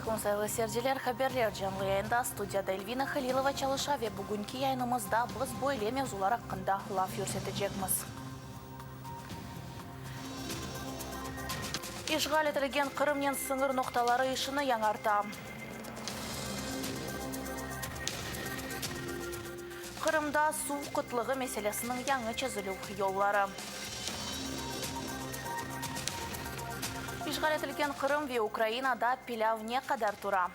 aleyküm, sayğılı seyirciler! Haberler canlı yayında, studiyada Elvina Halilova çalışa ve bugünki yayınımızda biz böyle mevzular aqqında laf yürsetecekmiz. İşğal etilgen Qırımnen sıñır noqtaları işini yañarta. Qırımda suv qıtlığı meselesiniñ yañı çezilüv yolları. İşğal etilgen Qırım ve Ukrainada pilâv ne qadar tura?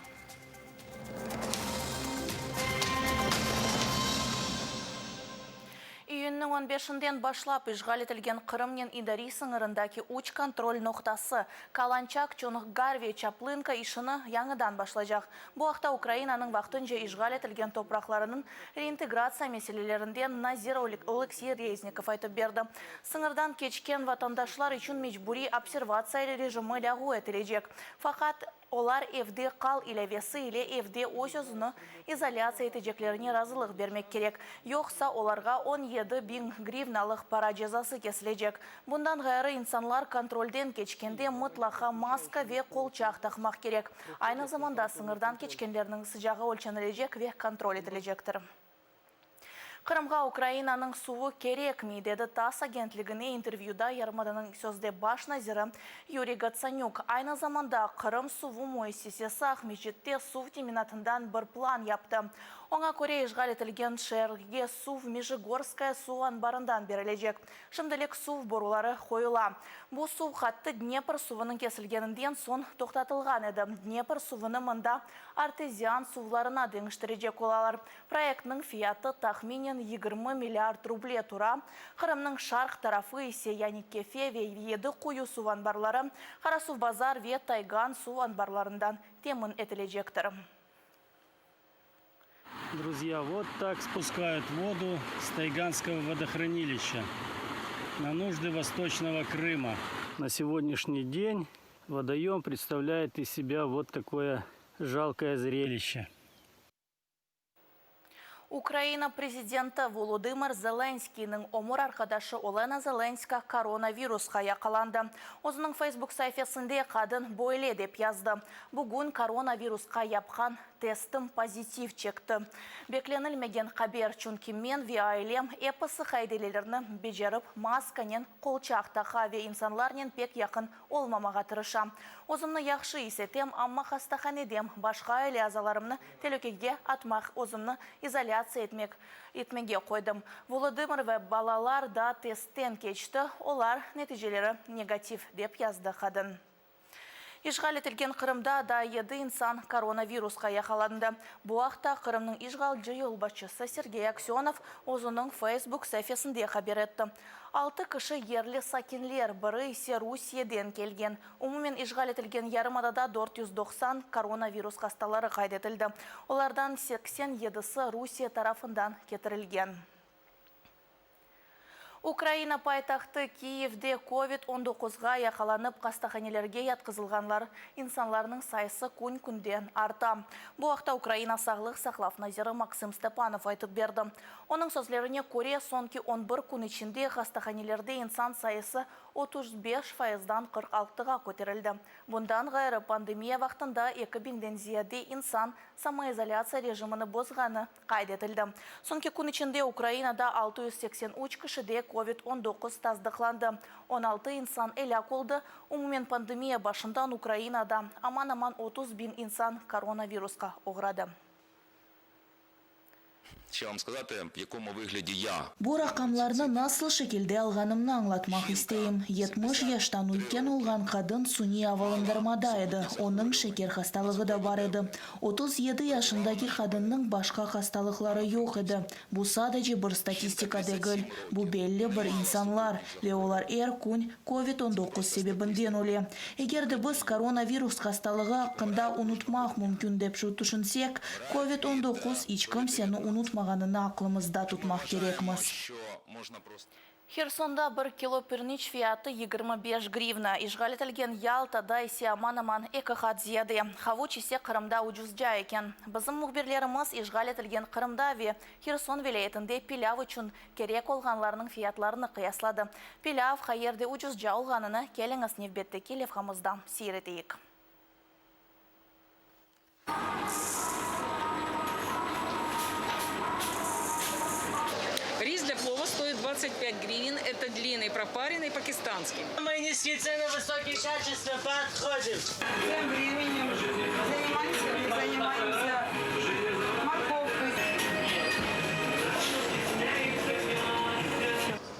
İyünniñ on beşinden başlap işğal etilgen Qırımnen idariy sıñırındaki üç kontrol noqtası, Kalançak, Çonğar ve Çaplınka işini yañıdan başlaycaq. Bu aqta Ukrainanıñ vaqtınca işğal etilgen topraqlarınıñ reintegratsiya meselelerinden nazir Oleksiy Reznikov aytıp berdi. Sıñırdan keçken vatandaşlar içün mecburiy observatsiya rejimi lâğu etilecek. Faqat, Olar evde qal ilâvesi ile evde öz-özüni izolâtsiya eteceklerine razılıq bermek kerek, yoqsa olarğa 17 biñ grivnalıq para cezası kesilecek. Bundan ğayrı, insanlar kontrolden keçkende mıtlaqa maska ve qolçaq taqmaq kerek. Aynı zamanda sıñırdan keçkenlerniñ sıcağı ölçenilecek ve kontrol etilecektir. Qırımğa Ukrainanıñ suvı kerekmey, dedi TASS agentligine intervyüda yarımadanıñ sözde baş naziri Yuriy Gotsanük. Aynı zamanda Qırım suvu müessisesi Aqmescitte suv teminatından bir plan yaptı. Oña köre, işğal etilgen şeerge suv Mejigorskaya suv anbarından berilecek. Şimdilik suv boruları qoyula. Bu suv hattı Dnepr suvunıñ kesilgeninden soñ toqtatılğan edi. Dnepr suvunı mında artezian suvlarına deñiştirecek olalar. Proyektniñ fiyatı tahminen 20 milliard ruble tura, Qırımnıñ şarq tarafı ise, yani Kefe ve Yedi Quyu suv anbarları, Qarasuvbazar ve Taygan suv anbarlarından temin etilecektir. Друзья, вот так спускают воду с Тайганского водохранилища на нужды Восточного Крыма. На сегодняшний день водоем представляет из себя вот такое жалкое зрелище. Ukraina prezidenti Volodımır Zelenskıynıñ ömür arqadaşı Olena Zelenska koronavirusqa yaqalandı. Özüniñ Facebook saifesinde qadın böyle dep yazdı, Bugün koronavirusqa yapqan testim pozitiv çekti. Beklenilmegen haber, çünki men ve ailem episi qaidelerni becerip, maskanen qolçaq taqa ve insanlarnen pek yaqın olmamağa tırışam. Özümni yahşı is etem, amma hastahanedem, başqa aile azalarımnı telükege atmaq, özümni izolâtsiya etmek etmege qoydım. Volodımır ve balalar da testten keçti, olar neticeleri negativ, dep yazdı qadın. İşğal etilgen Qırımda daa yedi insan koronavirusqa yaqalandı. Bu aqta Qırımnıñ işğalci yolbaşçısı Sergey Aksönov özüniñ Facebook saifesinde haber etti. Altı kişi yerli sakinler, biri ise Rusiyeden kelgen. Umumen işğal etilgen yarımadada 490 koronavirus hastaları qayd etildi. Olardan 87-si Rusiye tarafından ketirilgen. Ukraina paytahtı Kiyevde Covid 19-ğa yaqalanıp hastahanelerge yatqızılğanlar insanlarnıñ sayısı kün-künden arta. Bu aqta Ukraina sağlıq saqlav naziri Maksım Stepanov aytıp berdi. Onıñ sözlerine köre, soñki 11 kün içinde hastahanelerde insan sayısı 35 fayızdan 46-ğa köterildi. Bundan ğayrı, pandemiya vaqtında eki biñden ziyade insan samoizolâtsiya rejimini bozğanı qayd etildi. Soñki kün içinde Ukrainada 683 kişide Covid 19 tasdıqlandı, 16 insan elâk oldı. Umumen pandemiya başından Ukrainada aman-aman 30 biñ insan koronavirusqa oğradı. Ще вам сказати, в якому вигляді я. Bu raqamlarnı nasıl şekilde alğanımnı añlatmaq isteyim. 70 yaştan üyken olğan qadın suniy avalandırmada edi, onıñ şeker hastalığı da bar edi. 37 yaşındaki qadınnıñ başqa hastalıqları yoq edi. Bu sadece bir statistika degil, bu belli bir insanlar, ve olar er kün Covid 19 sebebinden öle. Eger de biz koronavirus hastalığı aqqında unutmaq mümkün dep tüşünsek, Covid 19 iç kimseni unutmağanını aqlımızda tutmaq kerekmiz. Hersonda bir kilo pirniç fiyatı 25 grivna, işğal etilgen Yaltada ise aman-aman eki qat ziyade. Havuç ise Qırımda ucuzca eken. Bizim mühbirlerimiz işğal etilgen Qırımda ve Herson vilâyetinde pilâv içün kerek olğanlarnıñ fiyatlarını qıyasladı. Pilâv qayerde ucuzca olğanını keliñiz nevbetteki levhamızda seyir eteyik. 135 гривен. Это длинный пропаренный пакистанский. Мы низкие цены, высокие качества, подходим. Тем временем занимаемся, занимаемся морковкой.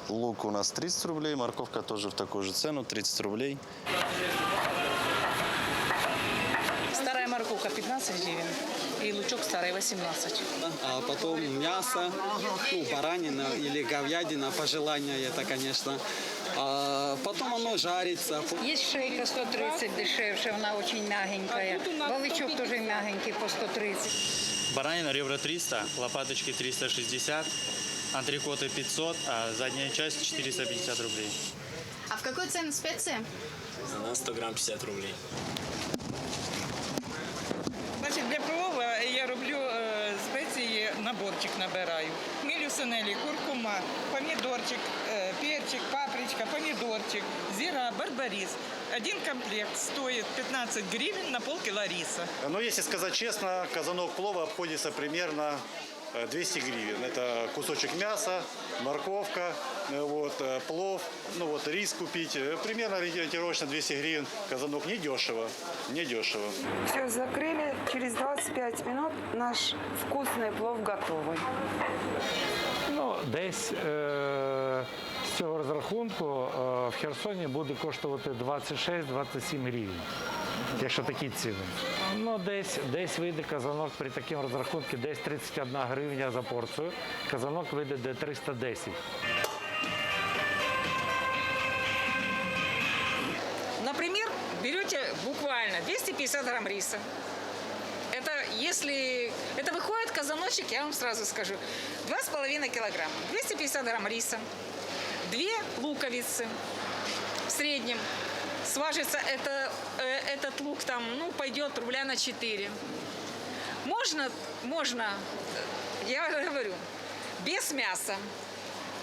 Лук у нас 30 рублей, морковка тоже в такую же цену, 30 рублей. Старая морковка 15 гривен и лучок старый 18. А потом мясо, ну, баранина или говядина, по желанию это, конечно. А потом оно жарится. Есть шейка 130 дешевше, она очень мягенькая. Балычок тоже мягенький по 130. Баранина ребра 300, лопаточки 360, антрекоты 500, а задняя часть 450 рублей. А в какую цену специи? На 100 грамм 50 рублей. Значить, для плова я роблю е, спеції, наборчик набираю. Хмелю сунелі, куркума, помідорчик, е, перчик, папричка, помідорчик, зира, барбарис. Один комплект стоит 15 гривен на полкило риса. Но если сказать честно, казанок плова обходится примерно 200 гривен. Это кусочек мяса, морковка, э, вот, э, плов, ну вот рис купить. Э, Примерно ориентировочно 200 гривен. Казанок недешево, недешево. Все, закрыли. Через 25 минут наш вкусный плов готовый. Ну, десь е- з цього розрахунку е, в Херсоні буде коштувати 26-27 гривень, якщо такі ціни. Ну, десь, десь вийде казанок при такому розрахунку десь 31 гривня за порцію. Казанок вийде де 310. Например, берете буквально 250 грамм риса. Это если... Это выходит казаночек, я вам сразу скажу, 2,5 килограмма. 250 грамм риса, две луковицы в среднем. Сважится это, э, этот лук там, ну, пойдет рубля на 4. Можно, можно, э, я говорю, без мяса,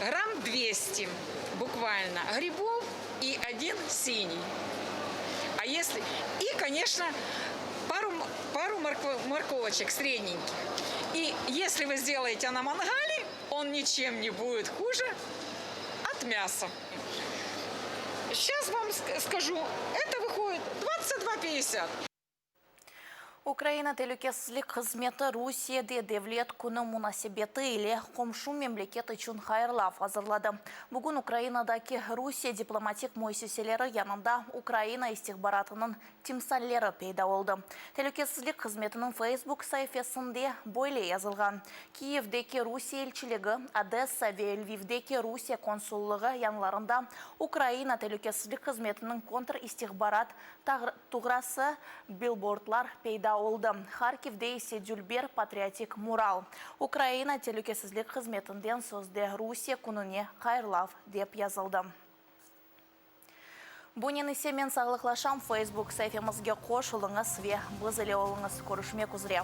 грамм 200 буквально, грибов и один синий. А если... И, конечно, пару, м- пару моркво- морковочек средненьких. И если вы сделаете на мангале, он ничем не будет хуже от мяса. Сейчас вам ск- скажу, это выходит 22,50. Ukraina telükesizlik hızmeti Rusiyede Devlet künü munasebeti ile qomşu memleket içün hayırlav azırladı. Bugün Ukrainadaki Rusiye diplomatik müessiseleri yanında Ukraina istihbaratınıñ timsalleri peyda oldı. Telükesizlik hızmetiniñ Facebook saifesinde böyle yazılğan. Kiyevdeki Rusiye elçiligi, Odessa ve Lvivdeki Rusiye konsullığı yanlarında Ukraina telükesizlik hızmetiniñ kontristihbarat tuğrası bilbordlar peyda oldı. Harkivde ise dülber patriotik mural. Ukraina telükesizlik hızmetinden sözde Rusiye kününe hayırlav dep yazıldı. Bunen ise men sağlıqlaşam Facebook saifemizge qoşulıñız ve biz ile oluñız. Körüşmek üzere.